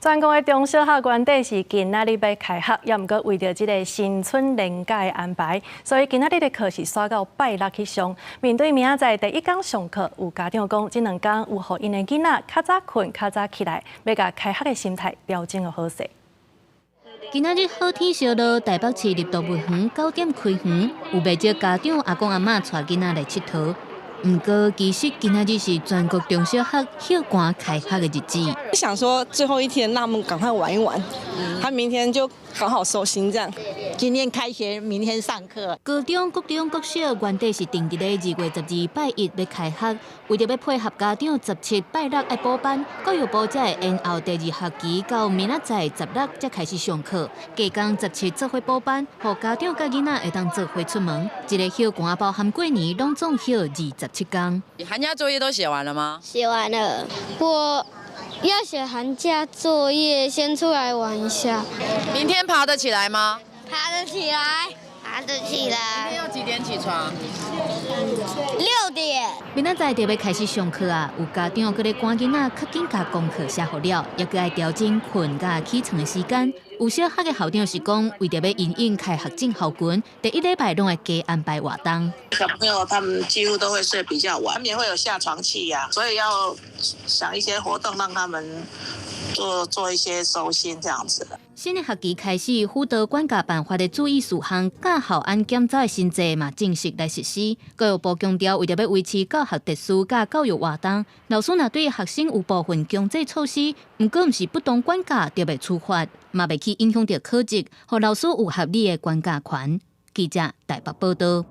全國的中小學原底是今仔日欲開學，猶毋過為著這个新春連假的安排，所以今仔日的課是徙到拜六去上。面對明仔載第一工上課，有家長講，這兩工有予𪜶的囡仔較早睏、較早起來，欲共開學的心態調整予好勢。今仔日好天相落，台北市立動物園9點開園，有袂少家長阿公阿嬤帶囡仔來𨑨迌。毋過，其實今仔日是全國中小學歇寒開學的日子。想說最後一天，讓他們趕快玩一玩，他明天就好好收心這樣。今天開學，明天上課。高中、國中、國小原底是定佇咧2月12拜一欲開學，為著欲配合家長17拜六愛補班，教育部才會延後第二學期到明仔載16才開始上課。加工十七做伙補班，予家長佮囡仔會當做伙出門。這个歇寒包含過年，攏總歇27工。寒假作業都寫完了嗎？寫完了。我要寫寒假作業，先出來玩一下。明天爬得起來嗎？爬得起來，爬得起來。明天要幾點起床？ 6點。明仔載就欲開始上課啊！有家長閣咧趕囡仔較緊共功課寫予了，猶閣愛調整睏佮起床的時間。有小學的校長是講，為著欲因應開學症候群，第一禮拜攏會加安排活動。小朋友他們幾乎都會睡比較晚，難免會有下床氣呀，所以要想一些活動讓他們做做一些收心這樣子。新的學期開始，輔導管教辦法的注意事項、駕校安檢查的新制嘛正式來實施。教育部強調，為著欲維持教學秩序佮教育活動，老師若對學生有部分強制措施，毋過毋是不當管教就欲處罰，嘛袂去影響著考績，予老師有合理的管教權。記者台北報導。